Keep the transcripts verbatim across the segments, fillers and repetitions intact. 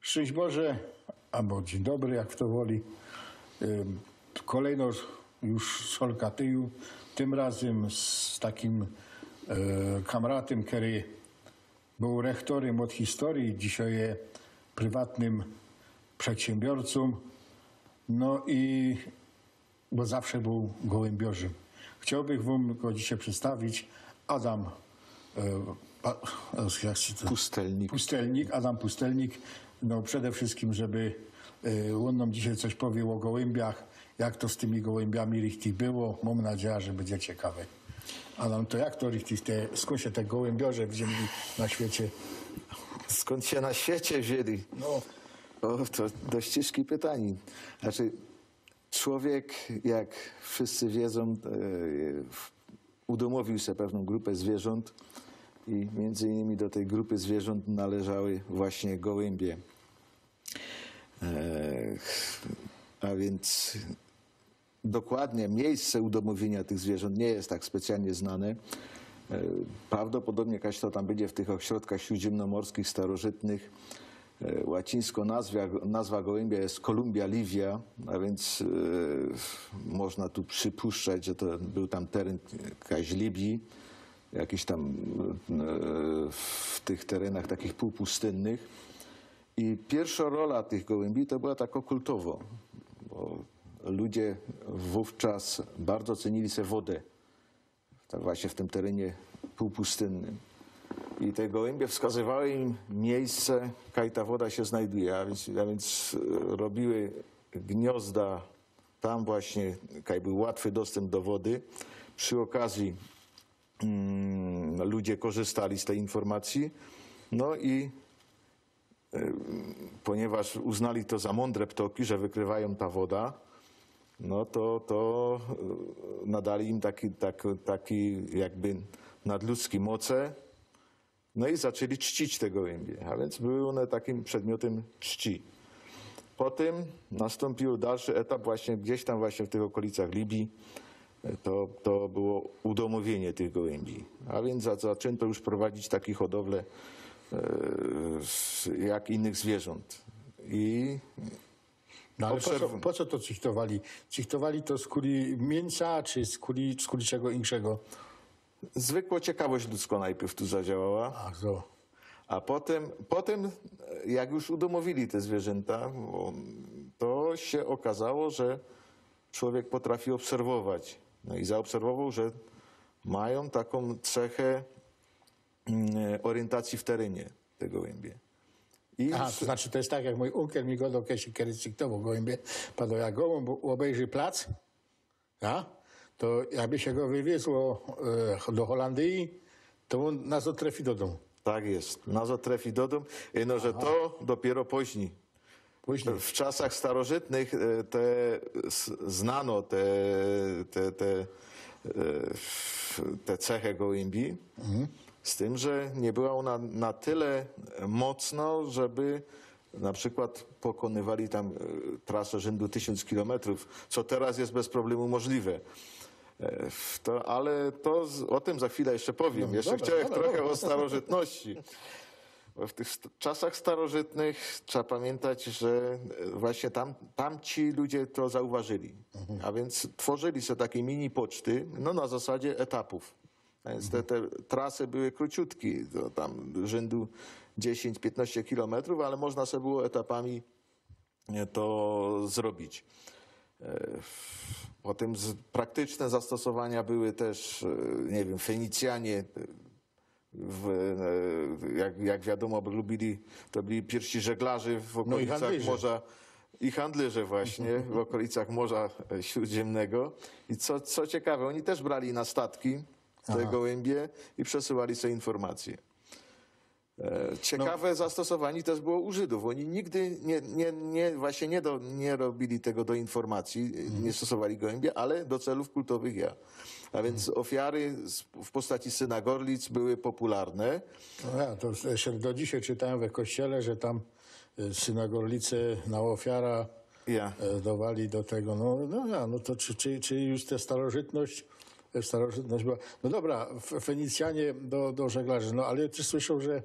Szczyńść Boże, abo dziyń dobry, jak fto woli. Ym, kolejno już solka tyju, tym razym z takim, e, kamratym, kery bōł rechtorym ôd historije, dzisiej je prywatnym przedsiymbiorcōm. No i bo zawsze bōł gołymbiŏrzym. Chciołbych wōm go dzisiej przedstawić. Adam, e, pa-, e, jak sie to? Pustelnik. Pustelnik, Adam Pustelnik. No, przede wszyskim, żeby, e, ôn nōm dzisiej coś powiy ô gołymbiach, jak to z tymi gołymbiami richtig było. Mōm nadzieja, że bydzie ciekawe. Adam, to jak to richtig, te, skōnd sie te gołymbiŏrze wziyni na świecie? Skōnd sie na świecie wziyni? No. O, to dość ciynżkie pytanie. Znaczy, człowiek, jak wszyscy wiedzōm, e, w-, udōmowiōł se pewnōm grupã zwiyrzōnt i miyndzy innymi do tyj grupy zwiyrzōnt należały właśnie gołymbie. E, a więc dokładnie miyjsce udōmowiyniŏ tych zwiyrzōnt niy ma tak specjalnie znane. E, prawdopodobnie jakaś to tam bydzie w tych ôśrodkach śrōdziymnomorskich, starożytnych. E, łacińsko nazwa, nazwa gołymbia je Columbia livia, a więc, e, można tu przipuszczać, że to bōł tam teren jakaś Libii, jakiś tam, e, w tych terenach takich pōłpustynnych. I piyrszŏ rola tych gołymbi to była takŏ kultowŏ, bo ludzie wōwczas bardzo cenili se wodã. Tak właśnie w tym terenie pōłpustynnym. I te gołymbie wskazywały im miyjsce, kaj ta woda sie znajduje, a więc, a więc, e, robiły gniŏzda tam właśnie, kaj bōł łatwy dostymp do wody. Przi ôkazji, mm, ludzie korzystali z tyj informacyje. No i ponieważ uznali to za mōndre ptŏki, że wykrywajōm ta woda, no to, to, e, nadali im taki, tak, taki jakby nadludzki moce, no i zaczli czcić te gołymbie, a więc były ône takim przedmiotym czci. Potym nastōmpiōł dalszy etap właśnie gdzieś tam właśnie w tych ôkolicach Libii. To, to było udōmowiynie tych gołymbi. A więc za-, zaczynto już prowadzić taki hodowle, e, s-, jak innych zwiyrzōnt. I No ale po co, obserw- po co to cichtowali? Cichtowali to skuli miyńsa, czy skuli, skuli czego inkszego? Zwykło ciekawość ludzkŏ nojprzōd tu zadziałała. A, to. A potym, potym, e, jak już udōmowiyli te zwiyrzynta, bo to sie ôkazało, że człowiek potrafi obserwować. No i zaobserwowoł, że majōm takõ cechã, mm, oriyntacyje w terynie te gołymbie. I Aha, s- to znaczy, to je tak, jak mōj unkel mi gŏdŏ, kej sie, kej cichtowoł gołymbie, padoł, jak gołōmb ôbejrzi plac, ja, to jakby sie go wywiezło, e, do Holandyje, to ôn nazŏd trefi do dōmu. Tak je, nazŏd trefi do dōmu. Ino że to dopiyro późni. Późni. W czasach starożytnych, e, te s-, znano te, te, te, e, f-, te cechã gołymbi, z tym, że niy była ôna na tyle mocno, żeby na przykłod pokonywali tam, e, trasã rzyndu tysiōnc kilometrōw, co teroz je bez problemu możliwe. E, w to, ale to z-, ô tym za chwilã jeszcze powiym. No, jeszcze dobra, chciałem dobra, trochę dobra. Ô starożytności. Bo w tych st-, czasach starożytnych trzeba pamiyntać, że, e, właśnie tam, tamci ludzie to zauważyli. A więc tworzyli se takie mini poczty, no, na zasadzie etapōw. A więc te, te trasy były krōciutkie, to tam rzyndu dziesiyńć, piytnŏście kilometrōw, ale można se było etapami, e, to zrobić. E, w-, potym z-, praktyczne zastosowania były też, e, niy wiym, Fenicjanie, e, w, e, jak, jak wiadōmo, lubili, to byli piyrwsi żeglarze w ôkolicach morza. No i handlyrze. I handlyrze właśnie, w ôkolicach Morza, e, Śrōdziymnego. I co, co ciekawe, ôni też brali na statki te gołymbie i przesyłali se informacje. E, ciekawe zastosowanie też było u Żydōw. Ôni nigdy niy, niy, niy, właśnie niy do, niy robili tego do informacji, niy stosowali gołymbi, ale do celōw kultowych ja. A więc ôfiary z-, w postaci synagorlic były popularne. No ja, to s-, sie do dzisiej czytajōm we kościele, że tam, y, synagorlice na ôfiara, e, dŏwali do tego. No, no ja, no to czy, czy, czy już ta starożytność, e, starożytność była. No dobra, F-, Fenicjanie do, do żeglarzy, no ale jŏ tyż słyszoł, że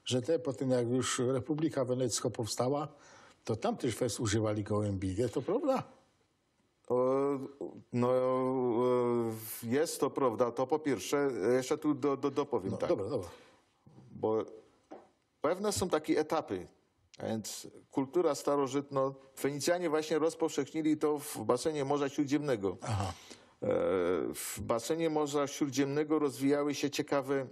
że te po tym, jak już Republika Wenecka powstała, to tam też fest używali gołębi. Jest to prawda? E, No, e, jest to prawda, to po pierwsze, jeszcze tu do, do, dopowiem No, tak, Dobra, dobra. Bo pewne są takie etapy, a więc kultura starożytna, Fenicjanie właśnie rozpowszechnili to w basenie Morza Śródziemnego. Aha. E, W basenie Morza Śródziemnego rozwijały się ciekawe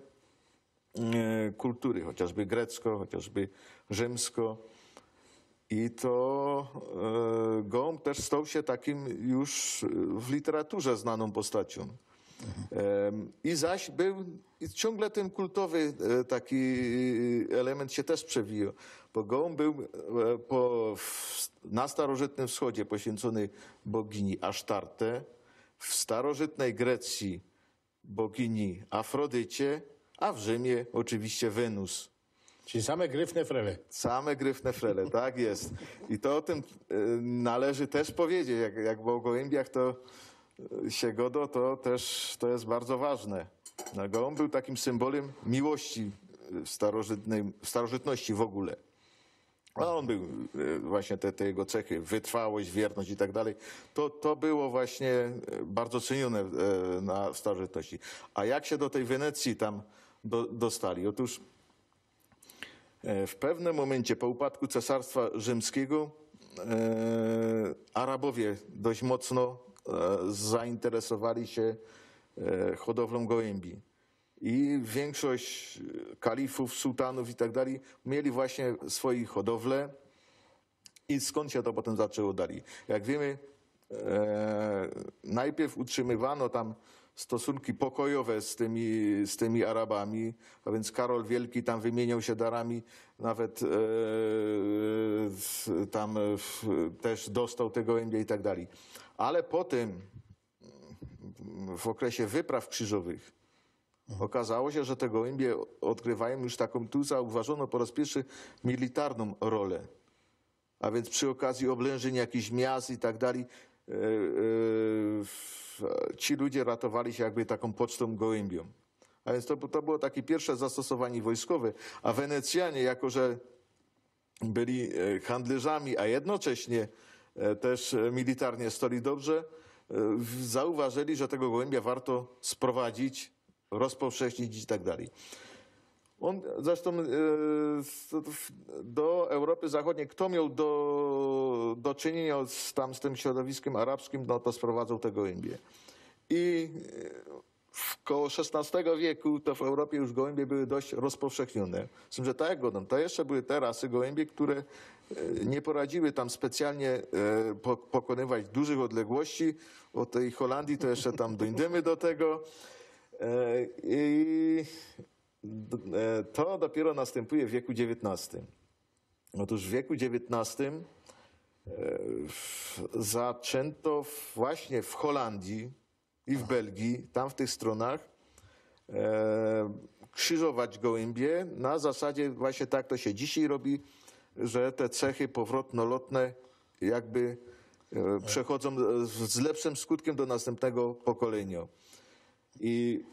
e, kultury, chociażby grecko, chociażby rzymsko. I to e, gołąb też stał się takim już w literaturze znaną postacią. Em, I zaś był i ciągle ten kultowy e, taki element się też przewijał, bo gołąb był e, po, w, na starożytnym wschodzie poświęcony bogini Asztarte, w starożytnej Grecji bogini Afrodycie, a w Rzymie oczywiście Wenus. Czyli same gryfne frele. Same gryfne frele, tak jest. I to o tym e, należy też powiedzieć, jak, jak o gołębiach to e, się godo, to też to jest bardzo ważne. No, gołąb był takim symbolem miłości e, starożytnej, starożytności w ogóle. A on był, e, właśnie te, te jego cechy, wytrwałość, wierność i tak dalej, to, to było właśnie e, bardzo cenione e, na starożytności. A jak się do tej Wenecji tam do, dostali? Otóż e, w pewnym momencie po upadku Cesarstwa Rzymskiego e, Arabowie dość mocno e, zainteresowali się e, hodowlą gołębi. I większość e, kalifów, sułtanów i tak dalej mieli właśnie swoje hodowle. I skąd się to potem zaczęło dalej? Jak wiemy, e, najpierw utrzymywano tam stosunki pokojowe z tymi, z tymi Arabami, a więc Karol Wielki tam wymieniał się darami, nawet e, z- tam w, też dostał te gołębie i tak dalej. Ale potem w okresie wypraw krzyżowych okazało się, że te gołębie odgrywają już taką, tu zauważono po raz pierwszy militarną rolę. A więc przy okazji oblężeń jakichś miast i tak dalej, e, e, w- ci ludzie ratowali się jakby taką pocztą gołębią. A więc to, to było takie pierwsze zastosowanie wojskowe, a Wenecjanie, jako że byli e, handlarzami, a jednocześnie e, też e, militarnie stali dobrze, e, w- zauważyli, że tego gołębia warto sprowadzić, rozpowszechnić i tak dalej. On zresztą e, s- w- do Europy Zachodniej, kto miał do, do czynienia z, tam z tym środowiskiem arabskim, no to sprowadzał te gołębie. I e, w koło szesnastego wieku to w Europie już gołębie były dość rozpowszechnione. Z tym, że tak jak godam, to jeszcze były te rasy gołębie, które e, nie poradziły tam specjalnie e, po, pokonywać dużych odległości. O tej Holandii to jeszcze tam dojdziemy do tego. E, I d- e, to dopiero następuje w wieku dziewiętnastym. Otóż w wieku dziewiętnastym e, w- zaczęto właśnie w Holandii i w Belgii, tam w tych stronach, e, krzyżować gołębie na zasadzie właśnie tak to się dzisiaj robi, że te cechy powrotno-lotne jakby e, przechodzą z lepszym skutkiem do następnego pokolenia. I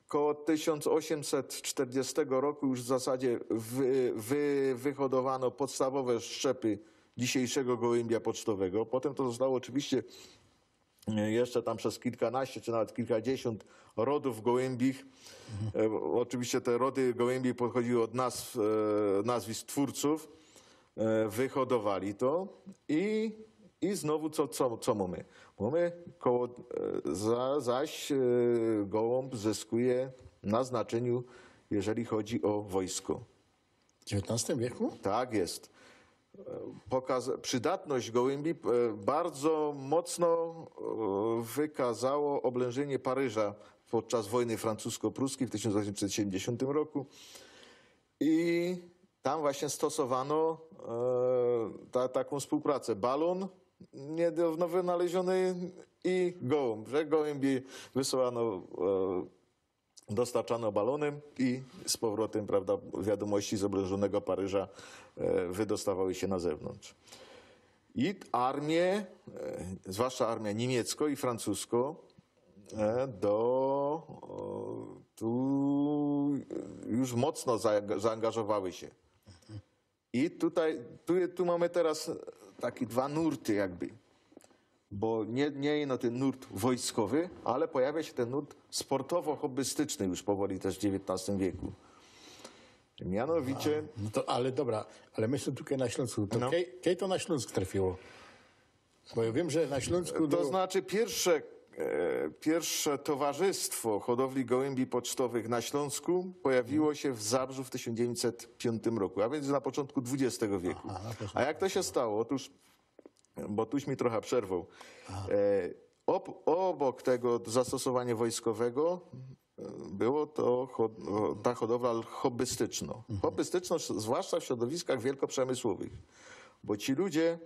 koło tysiąc osiemset czterdziestego roku już w zasadzie wy, wy, wyhodowano podstawowe szczepy dzisiejszego gołębia pocztowego. Potem to zostało oczywiście e, jeszcze tam przez kilkanaście czy nawet kilkadziesiąt rodów gołębich. E, Oczywiście te rody gołębi pochodziły od nazw, e, nazwisk twórców. E, Wyhodowali to i, i znowu co, co, co mamy? Mamy koło, e, za, zaś e, gołąb zyskuje na znaczeniu, jeżeli chodzi o wojsko. W dziewiętnastym wieku? Tak jest. Pokaz, przydatność gołębi e, bardzo mocno e, wykazało oblężenie Paryża podczas wojny francusko-pruskiej w tysiąc osiemset siedemdziesiątym roku. I tam właśnie stosowano e, ta, taką współpracę. Balon niedawno wynaleziony i gołąb, że gołębi wysyłano e, dostarczano balonem i z powrotem, prawda, wiadomości z oblężonego Paryża e, wydostawały się na zewnątrz. I armie, e, zwłaszcza armia niemiecko i francusko, e, do o, tu już mocno za-, zaangażowały się. I tutaj, tu, tu mamy teraz takie dwa nurty jakby, bo nie, nie ino ten nurt wojskowy, ale pojawia się ten nurt sportowo-hobbystyczny już powoli też w dziewiętnastym wieku. Mianowicie No to, ale dobra, ale myślę tutaj na Śląsku. To No. kej, kej to na Śląsk trafiło? Bo ja wiem, że na Śląsku To było... znaczy pierwsze, e, pierwsze towarzystwo hodowli gołębi pocztowych na Śląsku pojawiło się w Zabrzu w tysiąc dziewięćset piątym roku, a więc na początku dwudziestego wieku. Aha, na początku. A jak to się stało? Otóż, bo tuś mi trochę przerwał. E, ob, obok tego zastosowania wojskowego e, było to, ho- ta hodowla hobbystyczna. Hobbystyczna, zwłaszcza w środowiskach wielkoprzemysłowych. Bo ci ludzie,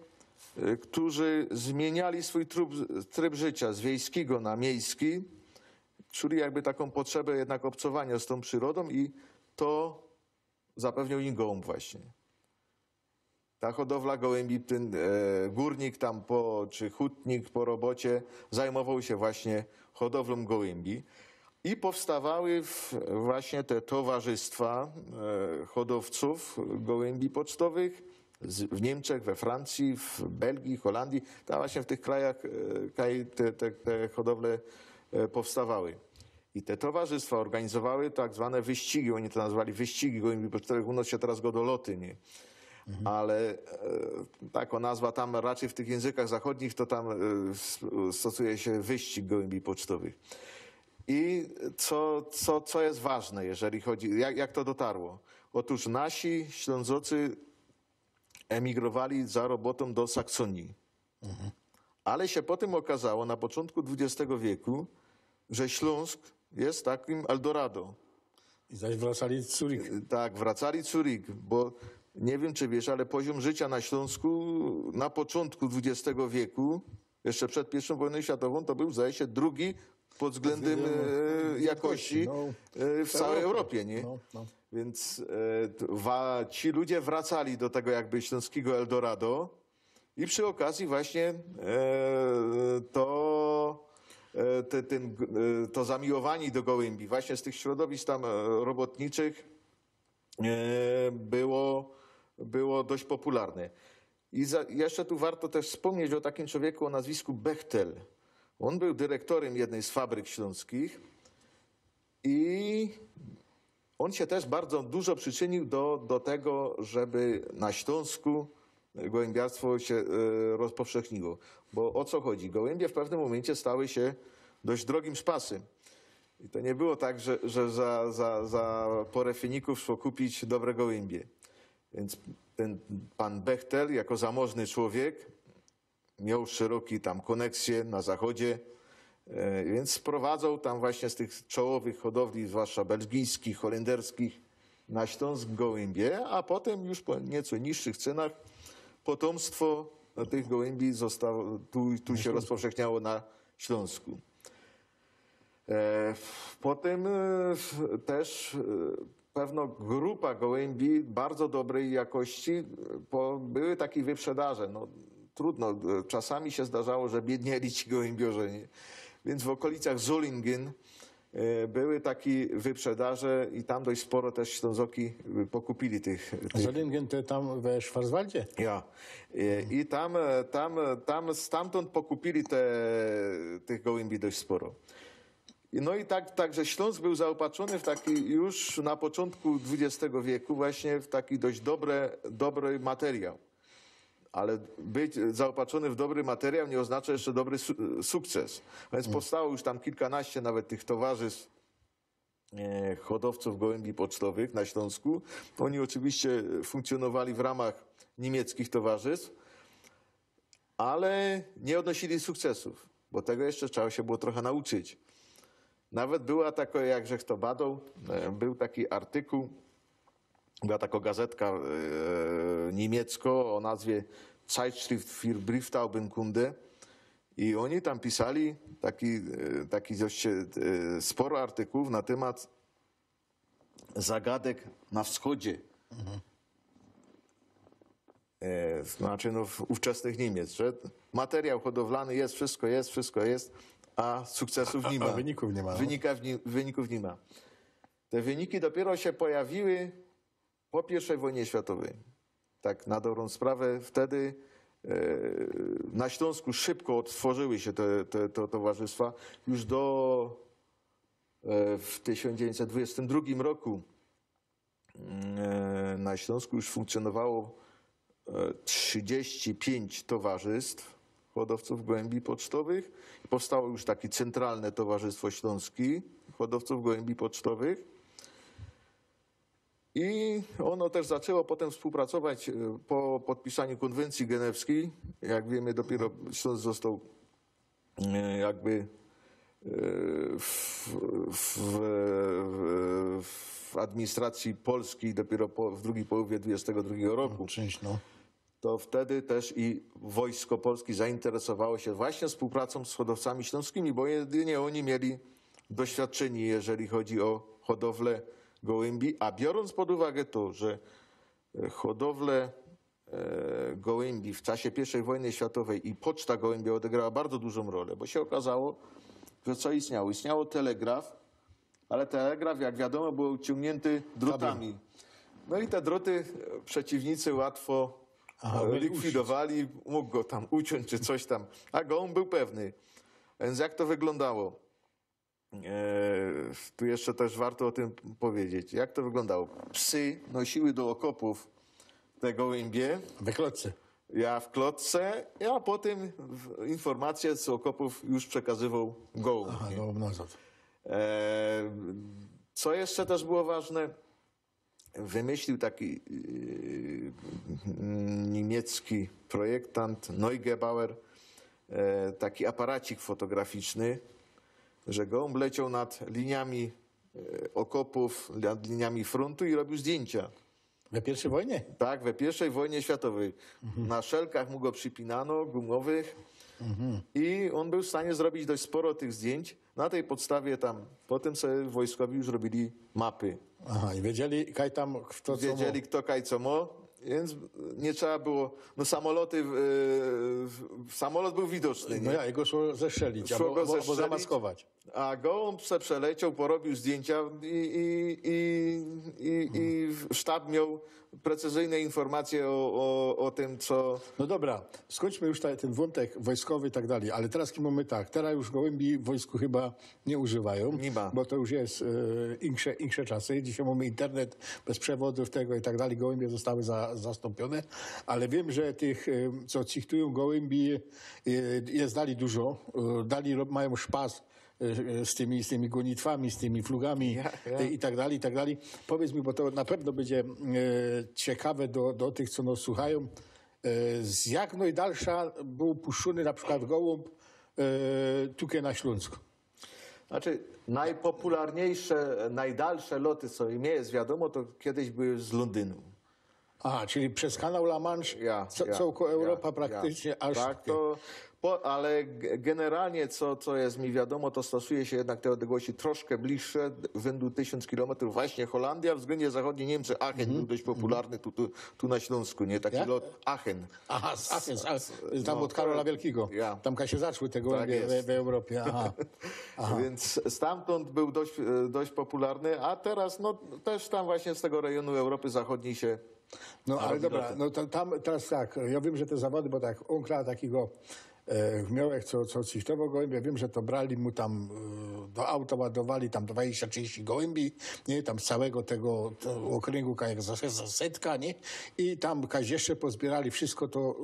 e, którzy zmieniali swój tryb, tryb życia z wiejskiego na miejski, czuli jakby taką potrzebę jednak obcowania z tą przyrodą i to zapewnił im gołąb właśnie. Ta hodowla gołębi, ten e, górnik tam po, czy hutnik po robocie zajmował się właśnie hodowlą gołębi. I powstawały w, właśnie te towarzystwa e, hodowców gołębi pocztowych z, w Niemczech, we Francji, w Belgii, Holandii. Tam właśnie w tych krajach e, kraj- te, te, te hodowle e, powstawały. I te towarzystwa organizowały tak zwane wyścigi, oni to nazywali wyścigi gołębi pocztowych, u nas się teraz gŏdŏ loty, nie? Ale e, taką nazwę tam raczej w tych językach zachodnich to tam e, s- stosuje się wyścig gołębi pocztowych. I co, co, co jest ważne, jeżeli chodzi, jak, jak to dotarło? Otóż nasi Ślązocy emigrowali za robotą do Saksonii. Ale się potem okazało na początku dwudziestego wieku, że Śląsk jest takim Eldorado. I zaś wracali Zurich. Tak, wracali Zurich, bo nie wiem, czy wiesz, ale poziom życia na Śląsku na początku dwudziestego wieku, jeszcze przed pierwszą wojną światową, to był, zdaje się, drugi pod względem e, jakości no, e, w całej Europie, nie? No, no. Więc e, t- wa, ci ludzie wracali do tego jakby śląskiego Eldorado i przy okazji właśnie e, to, e, te, ten, e, to zamiłowanie do gołębi właśnie z tych środowisk tam e, robotniczych e, było, było dość popularne. I za, jeszcze tu warto też wspomnieć o takim człowieku o nazwisku Bechtel. On był dyrektorem jednej z fabryk śląskich i on się też bardzo dużo przyczynił do, do tego, żeby na Śląsku gołębiarstwo się e, rozpowszechniło. Bo o co chodzi? Gołębie w pewnym momencie stały się dość drogim szpasem. I to nie było tak, że, że za, za, za porę finików szło kupić dobre gołębie. Więc ten pan Bechtel, jako zamożny człowiek, miał szerokie tam koneksje na zachodzie, e, więc sprowadzał tam właśnie z tych czołowych hodowli, zwłaszcza belgijskich, holenderskich, na Śląsk gołębie, a potem już po nieco niższych cenach potomstwo tych gołębi zostało, tu, tu się rozpowszechniało na Śląsku. E, Potem e, w- też e, pewno grupa gołębi bardzo dobrej jakości, e, po, były takie wyprzedaże. No, trudno, e, czasami się zdarzało, że biednieli ci gołębiorze, nie? Więc w okolicach Solingen e, były takie wyprzedaże i tam dość sporo też Ślązoki e, pokupili tych, tych Solingen to tam we Schwarzwaldzie? Ja. E, I tam, e, tam, e, tam stamtąd pokupili te, tych gołębi dość sporo. I No i tak, także Śląsk był zaopatrzony w taki już na początku dwudziestego wieku właśnie w taki dość dobre, dobry materiał. Ale być zaopatrzony w dobry materiał nie oznacza jeszcze dobry su sukces. Więc powstało już tam kilkanaście nawet tych towarzystw e, hodowców gołębi pocztowych na Śląsku. Oni oczywiście funkcjonowali w ramach niemieckich towarzystw, ale nie odnosili sukcesów, bo tego jeszcze trzeba się było trochę nauczyć. Nawet była taka, jak żech to badał, e, był taki artykuł, była taka gazetka e, niemiecka o nazwie Zeitschrift für Brieftaubenkunde i oni tam pisali taki, e, taki dość e, sporo artykułów na temat zagadek na wschodzie. E, znaczy no, w ówczesnych Niemiec, że materiał hodowlany jest, wszystko jest, wszystko jest, a sukcesów nie ma. A wyników nie ma, no. Wynika w ni wyników nie ma. Te wyniki dopiero sie pojawiły po piyrwszyj wojnie światowyj. Tak na dobrōm sprawã wtedy e, na Ślōnsku szybko odtworzyły sie te, te, te towarzystwa. Już do, e, w tysiōnc dziewiyńćset dwudziestym drugim roku e, na Ślōnsku już funkcjōnowało e, trzidziści piyńć towarzystw hodowcōw gołymbi pocztowych. Powstało już takie Centralne Towarzystwo Ślōnski Hodowcōw Gołymbi Pocztowych. I ono tyż zaczło potym współpracować e, po podpisaniu kōnwyncyje genewskij. Jak wiymy, dopiero Ślōnsk zostoł e, jakby e, w, w, w, w administracji polskij dopiero po, w drugij połowie dwudziestego drugigo roku. Czynść, no. To wtedy tyż i wojsko polskie zainteresowało sie właśnie współpracōm z hodowcami ślōnskimi, bo jedynie ôni mieli doświadczynie, jeżeli chodzi ô hodowlã gołymbi, a biorōnc pod uwagã to, że e, hodowlã e, gołymbi w czasie piyrwszyj wojny światowyj i poczta gołymbi ôdegrała bardzo dużōm rolã, bo sie ôkazało, że co istniało? Istniało telegraf, ale telegraf, jak wiadōmo, bōł ociōngniynty drōtami. No i te drōty e, przeciwnicy łatwo Aha, e, byli likwidowali, mōg go tam uciōńć czy coś tam, a gołymb bōł pewny. Wiync jak to wyglōndało? E, tu jeszcze tyż warto ô tym powiedzieć. Jak to wyglōndało? Psy nosiły do ôkopōw te gołymbie. We klotce. Ja w klotce, a potym w, informacje z ôkopōw już przekazywoł gołymb. Aha, Nie? No, nazad. E, co jeszcze tyż było ważne? Wymyślił taki e, niemiecki projektant Neugebauer e, taki aparacik fotograficzny, że gołymb lecioł nad liniami e, ôkopōw, nad liniami frōntu i robiōł zdjyńcia. We piyrwszyj wojnie? Tak, we piyrwszyj wojnie światowyj. Na szelkach mu go przypinano, gumowych. I ôn bōł w stanie zrobić dość sporo tych zdjyńć. Na tyj podstawie tam potym sobie wojskowi już robiyli mapy. Aha, i wiedzieli, kaj tam, kto co Wiedzieli, kto kaj co mo, wiync niy trzeba było. No samoloty, e, samolot bōł widoczny. No Nie? Ja, jego szło zestrzelić, Szło abo, go abo, abo zestrzelić. Zamaskować. A gołymb se przeleciał, porobiōł zdjyńcia i, i, i, i, i sztab mioł precyzyjne informacje ô, ô, ô tym, co... No dobra, skōńczmy już ta, tyn wōntek wojskowy i tak dalij, ale teroz mōmy tak, teroz już gołymbi w wojsku chyba niy używajōm, Niy ma. Bo to już je e, inksze, inksze czasy. Dzisiej mōmy internet bez przewodōw tego i tak dalij, gołymbi zostoły za, zastōmpiyne, ale wiym, że tych, e, co cichtujōm gołymbi, e, je dalij dużo, e, dalij ro- majōm szpas e, z tymi, z tymi gonitwami, z tymi flugami Ja, ja. e, i tak dalij, i tak dalij. Powiydz mi, bo to na pewno bydzie e, ciekawe do, do tych, co nas słuchajōm. E, z jak nojdalsza bōł puszczōny na przikłod gołymb e, tukej na Ślōnsk? Znaczy, nojpopularniyjsze, nojdalsze loty, co mi je wiadōmo, to kejś były z Lōndynu. A, czyli bez kanał La Manche, Ja, co, ja, cołko Europa ja, praktycznie, ja. Aż Tak, to, po, ale g- generalnie, co, co je mi wiadōmo, to stosuje sie jednak te ôdległości troszkę bliższe, rzyndu tysiōnc kilometrōw, właśnie Holandia, wzglyndnie zachodnie Niymcy, Aachen bōł dość popularny tu, tu, tu na Ślōnsku, nie? Taki Jak? lot Aachen. Aha, z Aachen, z Aachen, tam No, ôd Karola to- Wielkigo. Ja. Tam kaj sie zaczły te Tak gołębie jest. we, we Europie. Aha. Wiync stamtōnd bōł dość, e, dość popularny, a teroz no, tyż tam właśnie z tego rejōnu Europy Zachodnij sie No ale robi dobra, loty. No to, tam, teroz tak, jo wiym, że te zawody, bo tak, ōnkla takigo e, miołech, co, co cichtowo gołębie, wiym, że to brali mu tam e, do auta, ładowali tam dwadziścia, trzidziści gołębi, nie, tam z cołkigo tego, tego ôkryngu, kaj, jak za, za setka, nie, i tam kaj jeszcze pozbiyrali, wszysko to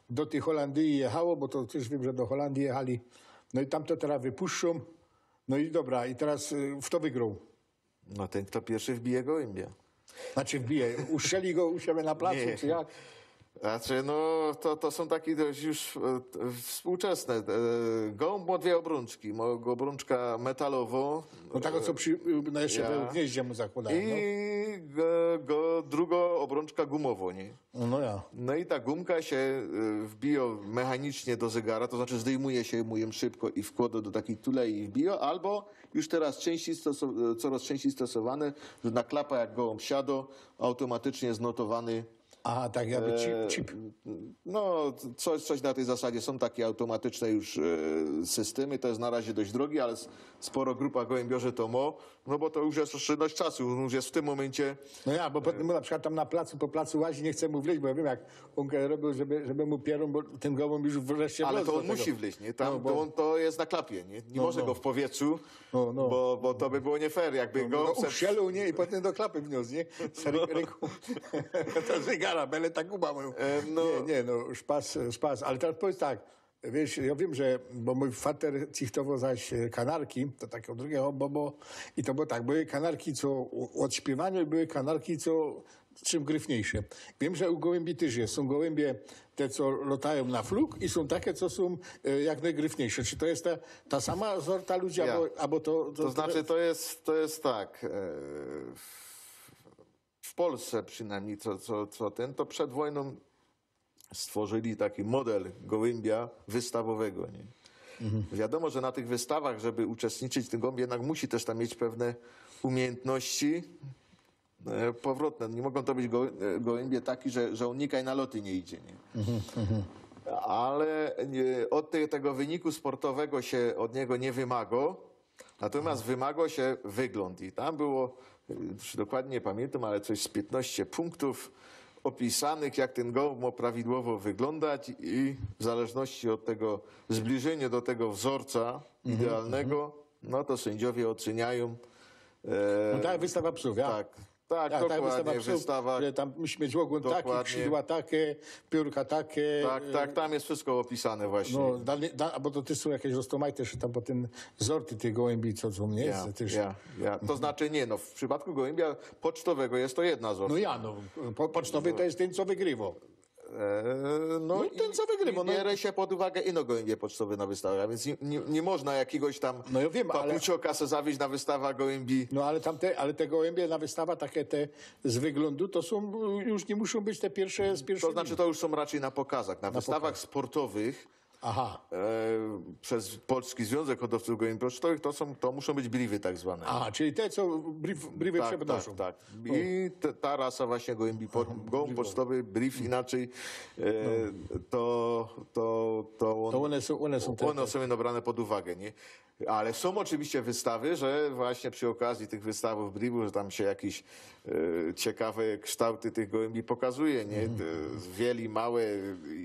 do tyj Holandyje jechało, bo to tyż wiym, że do Holandyje jechali, no i tam to teroz wypuszczōm, no i dobra, i teroz e, fto wygroł? No tyn, fto piyrwszy wbije gołębia. Znaczy wbije, ustrzeli go u siebie na placu, Nie. Czy jak? Znaczy, no, to, to sōm take dość już e, współczesne. E, Gołąb mo dwie ôbrōnczki. Mo ôbrōnczka metalowõ. No tak, co przy, no jeszcze Ja. we gnieździe mu zakładają, no. I go, go, drugõ ôbrōnczka gumowõ, nie? No ja. No i ta gumka sie e, wbijŏ mechanicznie do zegara, to znaczy zdejmuje sie mu jã szybko i wkłodŏ do takij tulei i wbijŏ, albo już terŏz czynścij stoso- corŏz czynścij stosowane, że na klapã jak gołōmb siadŏ, automatycznie znotowany Aha, tak jakby chip, e, chip. No, coś, coś na tyj zasadzie. Sōm take automatyczne już e, systemy. To je na razie dość drogi, ale s- sporo grupa gołymbiorzi to mo, no bo to już je ôszczynność czasu. Już je w tym mōmyncie. No ja, bo potem na przykład tam na placu, po placu łazi, niy chce mu wlyźć, bo jo wiym, jak ôn go robiōł, żeby, żeby mu pierōn, bo tyn gołōmb już wreszcie Ale wlōz to do ôn tego. Musi wlyźć, niy? Tam No, to, bo- ôn, to je na klapie, niy? Niy No, może no. go w powietrzu, No, no. Bo, bo to by było niy fair, jakby No, go... no, prze- usielōł, niy? I potem do klapy wniōsł, niy? Sery rynku. To zegara, bele tak uba moją. E, no. Niy, niy, no, szpas, szpas. Ale teroz powiedz tak, wiysz, jo wiym, że, bo mōj fater cichtowoł zaś e, kanarki, to take drugie hobby, bo i to było tak, były kanarki, co ô- ôd śpiywaniŏ i były kanarki, co czym gryfniejsze. Wiym, że u gołymbi tyż je. Sōm gołymbie te, co lotajōm na flug i sōm take, co sōm e, jak nojgryfniejsze. Czy to je ta, ta sama zorta ludzi, Ja. abo, abo to, to... To znaczy, to je, to je tak. E, w, w Polsce przinajmnij, co, co, co tyn, to przed wojnōm stworzyli taki model gołymbia wystawowego, niy? Wiadōmo, że na tych wystawach, żeby uczestniczyć, tyn gołymb jednak musi tyż tam mieć pewne umiejyntności e, powrotne. Niy mogōm to być go, e, gołymbie taki, że, że ôn nikaj na loty niy idzie, niy? Ale e, ôd te, tego wyniku sportowego sie ôd niego niy wymago, natomiast wymago sie wyglōnd. I tam było, e, już dokładnie niy pamiyntam, ale coś z piytnŏście punktōw ôpisanych, jak tyn gołymb mo prawidłowo wyglōndać i w zależności ôd tego zbliżynie do tego wzorca idealnego, no to syndziowie ôcyniajōm. E, No tak, wystawa psōw, ja. Tak, tak, Tak, tak, dokładnie, wystawa psōw, wystawa. że tam musi mieć ôgōn taki, Dokładnie. Skrzidła take, piōrka take. Tak, tak, tam je wszystko ôpisane właśnie. No, dalej, da, bo to tyż sōm jakeś roztōmajte, że tam potym zorty tych gołymbi, co sōm, niy? Ja, Że tyż- ja, ja. To znaczy niy, no w przypadku gołębia pocztowego je to jedna zorta. No ja, no, po, pocztowy to je tyn, co wygrywoł. E, no No, i tyn, co wygrywoł, no. Bierze sie pod uwagę ino gołębie pocztowe na wystawach, a więc niy, niy, niy można jakiegoś tam No jo wiym, ale- papucioka se zawieźć na wystawã gołębi. No ale tamte, ale te gołębie na wystawa take te z wyglōndu, to sōm, już niy muszōm być te piyrsze z piyrszych. To znaczy to już sōm raczyj na pokazach. Na, wystawach sportowych Aha. e, przez Polski Związek Hodowców Gołębi Pocztowych to sōm, to muszōm być briewy tak zwane. Aha, czyli te, co brief, briefy Tak, przenoszōm. tak, tak. I te, ta rasa właśnie gołębi, po, gołąb pocztowy, brief inaczyj, e, to, to, to, ôn, To ône sōm, ône sōm te- ône sōm brane pod uwagę, niy? Ale sōm ôczywiście wystawy, że właśnie przi ôkazji tych wystawōw briefōw, że tam sie jakeś e, ciekawe kształty tych gołębi pokazuje, niy? Te wieli, małe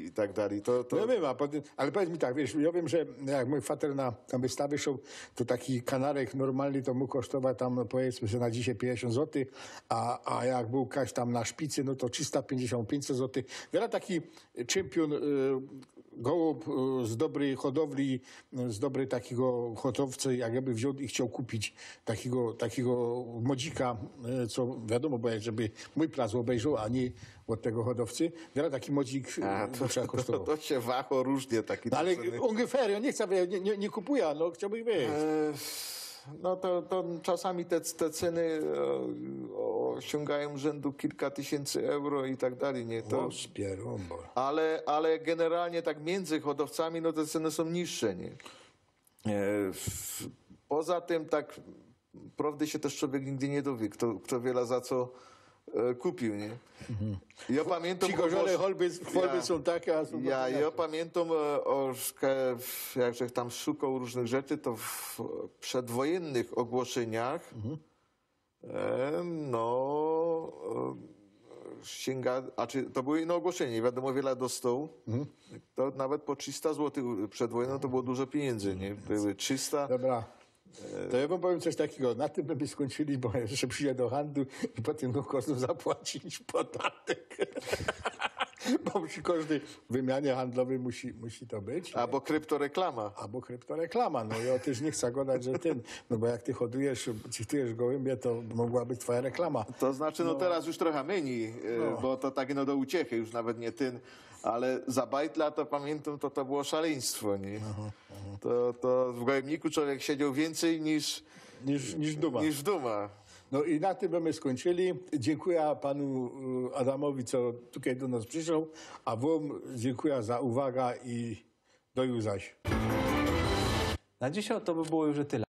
i tak dalij. To, to... No jo wiym, a potem, ale powiedz mi tak, wiysz, jo wiym, że jak mōj fater na, na wystawie szoł, to taki kanarek normalny to mōg kosztować tam, no, powiedzmy sobie, na dzisiej piyńćdziesiōnt złotych, a, a jak bōł kaś tam na szpicy, no to trzysta piyńćdziesiōnt, piyńćset złotych. Wiysz, taki czympiōn, y, gołōb, y, z dobryj hodowli, y, z dobryj takigo hodowcy, jak jo by wziōn i chcioł kupić takigo, takigo młodzika, y, co wiadōmo, bo żeby mōj plac ôbejrzoł, a niy ôd tego hodowcy. Wiysz taki młodzik, y, A, to, trzeba to, kosztował. To sie waho rōżnie taki No ale ceny. ungefähr, jo niy chcã, jo niy, niy, niy kupuja, no chciołbych wiedzieć. E, No to, to czasami te, te ceny e, osiōngajōm rzyndu kilka tysiyncy euro i tak dalij, niy? To, Spierōmbol. ale, ale generalnie tak miyndzy hodowcami, no te ceny sōm niższe, niy? E, w, poza tym tak prowdy sie tyż czowiek nigdy niy dowie, fto, fto wiela za co e, kupiōł, niy? Jo pamiyntam... Ci gorzale ogłos- holby, holby Ja- sōm take, a sōm Ja, take. Jo pamiyntōm, e, o, że jak żech tam szukoł rōżnych rzeczy, to w przedwojynnych ôgłoszyniach e, no e, siynga, znaczy to były ino ôgłoszynie, niy wiadōmo wiela dostoł. To nawet po trzysta złotych przed wojnōm to było dużo piyniyndy, niy? Były trzysta. Dobra. To jo wōm powiym coś takigo. Na tym by skōńczyli, bo jeszcze przijdzie do handlu i potym go kosztōm zapłacić podatek. Bo przi kożdyj wymianie handlowyj musi, musi to być. Abo kryptoreklama. Abo kryptoreklama. No jo tyż niy chcã godać, że tyn, no bo jak ty hodujesz, cichtujesz gołębie, to mogła być twoja reklama. To znaczy, no, teroz już trocha mynij, e, bo to tak, no, do uciechy, już nawet niy tyn, ale za bajtla to pamiyntōm, to, to było szaleństwo, niy? To, to w gołymniku czowiek siedzioł wiyncyj niż, Niż, niż duma. niż duma. No i na tym by skōńczyli. Dziynkuja panu e, Adamowi, co tukej do nos prziszoł, a wōm dziynkuja za uwaga i do juzaś. Na dzisiej to by było już tyle.